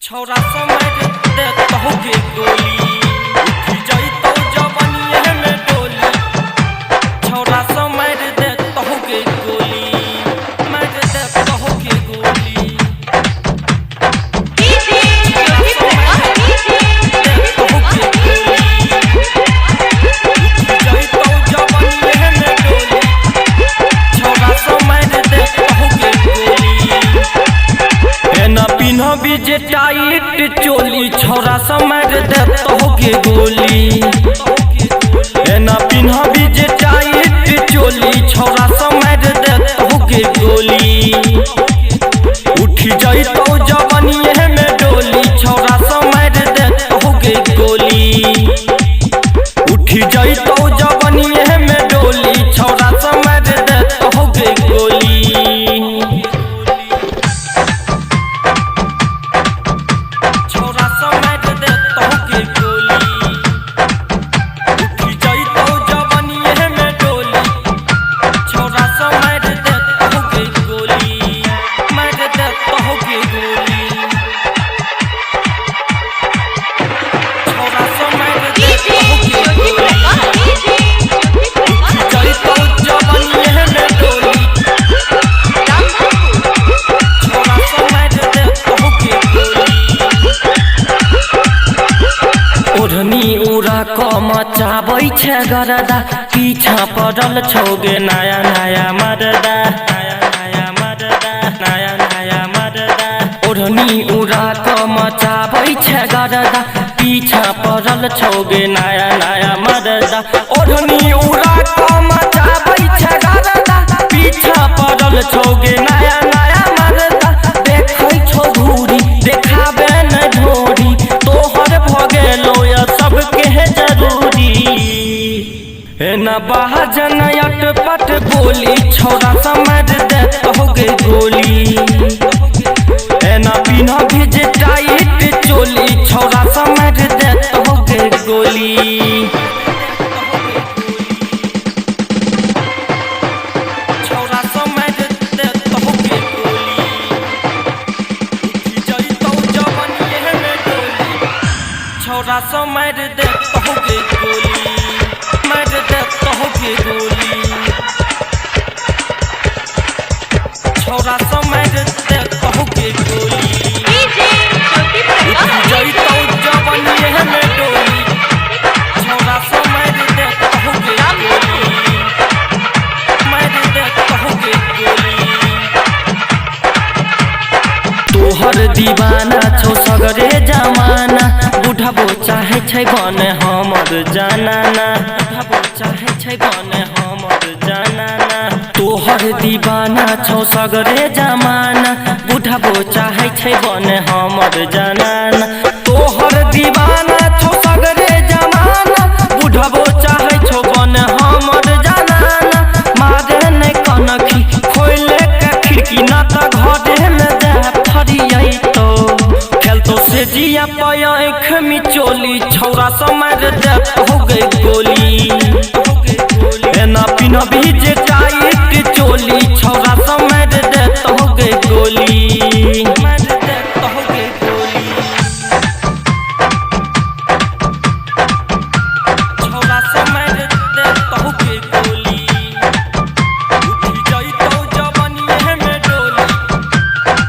छौरा समय देतहु के गोली, उठ जइतौ जवनिये में डोली। छौरा समय देतहु के गोली, मार देतहु के गोली। देतहु के गोली, उठ जइतौ जवनिये में डोली। छौरा समय देतहु के गोली। एना पिन्हबी जे टाइट चोली, छौरा समय देतहु के गोली। एना पिन्हबी जे टाइट चोली, छौरा समय देतहु के गोली। उठ जइतौ जवनिये में डोली, छौरा समय देतहु के गोली। उठ जइतौ जवनिये में डोली, छौरा समय देतहु के गोली। छौरा समय देतहु के गोली, उठ जइतौ जवनिये में डोली। छौरा समय देतहु के गोली, मार देतहु के गोली। छौरा समय देतहु के गोली, उठ जइतौ जवनिये में डोली। छौरा समय देतहु के गोली। ओढ़नी उड़ा क मचाबै छै गरदा, पीछा पड़ल छौगे नया नया मरदा। नया नया मरदा, नया नया मरदा। ओढ़नी उड़ा क मचाबै छै गरदा, पीछा पड़ल छौगे नया नया मरदा। ओढ़नी उड़ा क मचाबै छै गरदा, पीछा पड़ल छौगे नया नया मरदा। देखै छौ घूरी देखाबे न ढोरी, तोहर भ गेलो या सबके है जरूरी। एना बाजन अटपट बोली, छौरा समय देतहु गे गोली। एना पिन्हबी जे टाइट चोली, छौरा समय देतहु गे गोली। छौरा समय देतहु के गोली, उठ जइतौ जवनिये में डोली। छौरा समय देतहु के गोली, मार देतहु के गोली। छौरा समय देतहु के गोली, उठ जइतौ जवनिये में डोली। छौरा समय देतहु के गोली, मार देतहु के गोली। तोहर दीवाना छौ सगरे जमाना, बुढ़बो चाहे छै बने हमर जानाना। बुढ़बो चाहे छै बने हमर जानाना। तोहर दीवाना छौ सगरे जमाना, बुढ़बो चाहे छै बने हमर जानाना। तोहर दीवाना छौ सगरे जमाना, बुढ़बो चाहे छौ बने हमर जानाना। मारे नै कनखी खोले के खिड़की, ना त घरे में जा फरियैतो। खेलतो से जिया पय आँख मिचोली, छौरा समय देतहु गे गोली। एना पिन्हबी जे टाइट चोली, छौरा समय देतहु गे गोली। मार देतहु गे गोली। छौरा समय देतहु के गोली, उठ जइतौ जवनिये में डोली।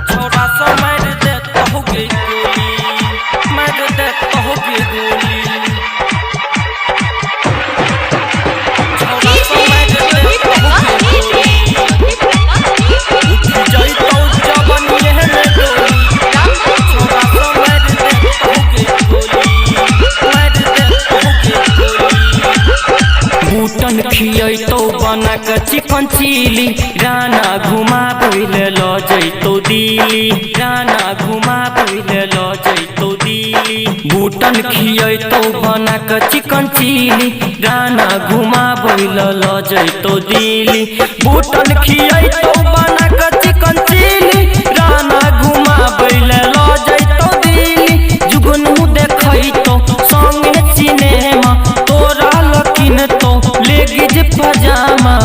छौरा समय देतहु के गोली, मार देतहु के गोली। छौरा समय देतहु के गोली, उठ जइतौ जवनिये में डोली। छौरा समय देतहु के गोली, मार देतहु के गोली। बूटन खियैतौ बना के चिकन चिली, राना घुमाबै ले ल जइतौ दिल्ली। राना घुमाबै ले ल जइतौ दिल्ली। बूटन खियैतौ बना के चिकन चिली, राना घुमाबै ले ल जइतौ दिल्ली। बूटन खियैतौ बना के चिकन चिली, राना घुमाबै ले ल जइतौ दिल्ली। जुगनू देखैतौ संगे सिनेमा, तोरा लकिनतौ लेगिज पजामा।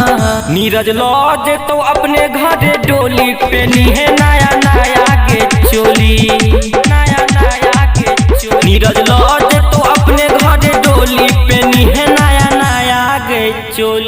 नीरज ल जेतौ अपने घरे डोली, पेनिहे नया नया गे चोली। नया नीरज लऽ जेतौ अपने घरे डोली, पेनी है नया नया गे चोली।